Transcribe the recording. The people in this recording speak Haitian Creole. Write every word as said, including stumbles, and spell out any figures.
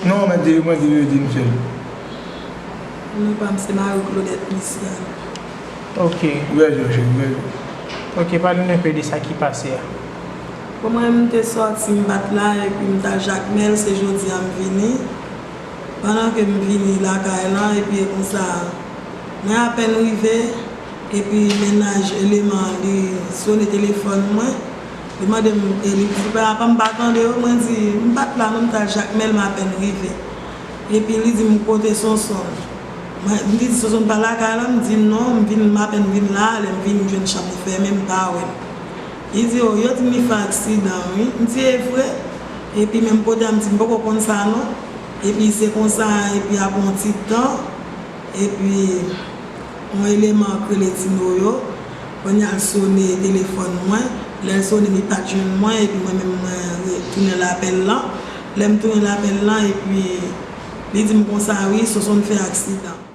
Non, mwen di, mwen di, mwen di, misye. Non, pa m, se mari Claudette Luciane. Ok. Ouvè je w, cheri, ouvè je w. Ok, pale nou enpe de sa ki pase a. Bon, mwen, m te sòti, m pa t la, epi m t al Jakmèl, se jodi a m vini. Pandan ke m vini lakay lan, epi e konsa, mwen apèn rive, epi mennaj eleman an, li sone telefòn mwen, li mande m, e li di, "Papa, m pa tande w." Mwen di, "M pa t la non, m t al Jakmèl, m apèn rive." Epi li di m, "Kote Sonson?" Mwen, m di, "Sonson pa lakay la?" M di, "Non, m vin, m apèn vin la, lè m vin, m jwenn chanm li fèmen, m pa wè l." Li di, "O, yo di m li fè aksidan, wi." M di, "E vre?" Epi menm kote a, m di, "M poko konn sa non." Epi se konsa, epi apre yon ti tan, epi yon eleman k rele Tino yo, kounye a l sone telefòn mwen. Lè l sone, li pa t jwenn mwen, epi mwen menm mwen retounen lapèl lan. Lè m tounen lapèl lan, epi li di m konsa, "Wi, Sonson fè aksidan."